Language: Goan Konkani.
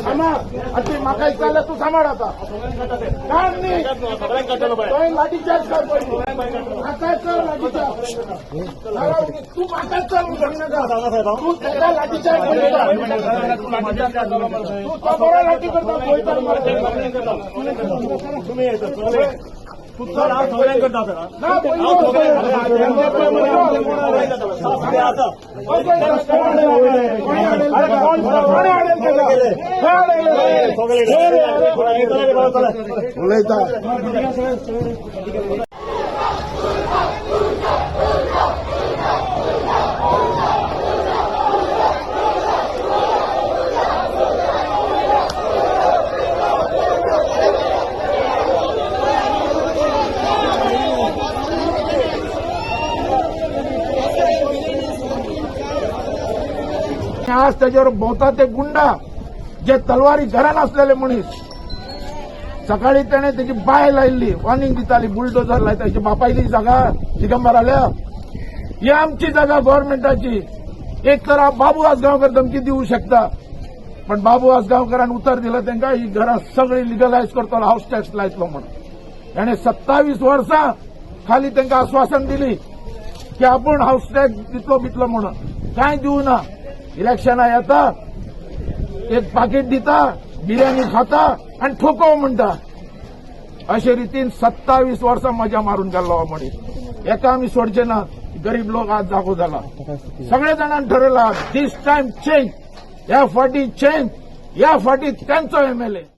सांबाळ आनी तुवें म्हाका विचारल्यार तूं सांबाळ आतां. काड न्ही, तुवें लाठीचार्ज कर पयलीं. म्हाका कर लाठीचार्ज. तूं म्हाका चल म्हणनाका. तूं तेका लाठीचार्ज पयलीं कर. तूं तो बरो लाठी करता पळयता. तूं चल, हांव सगळ्यांक करता सर. ना, पयलीं कोणे हाडेल तेका? खंय हाडेल? उलयता. आज त्याच्यावर भोवता ते गुंडा जे तलवारी घरान असलेले मनीस. सकाळी त्याने त्याची बाय लायल्ली, वॉर्निंग दिताली, बुलडोजर लायता. ताची बापायली जागा दिगंबर आल्या. ही आमची जागा गव्हर्नमेंटाची. एक तर हा बाबू आजगांवकर धमकी दिवू शकता, पण बाबू आजगांवकरान उतर दिलं तांकां, ही घरां सगळी लिगलायज करतलो, हाऊस टॅक्स लायतलो म्हणून. ताणें 27 वर्सां खाली तांकां आश्वासन दिली की आपण हाऊस टॅक्स दितलो बितलो म्हणून. कांय दिवना. ना. इलेक्शनां येता, एक पाकीट दिता, बिर्याणी खाता आनी ठोको म्हणटा. अशे रितीन 27 वर्सां मजा मारून गेल्लो हो मनीस. एका आमी सोडचे ना. गरीब लोक आज जागो जाला. सगळे जाणांनी ठरयला, दीस टायम चेंज. ह्या फाटी चेंज, ह्या फाटी त्यांचो एमएलए.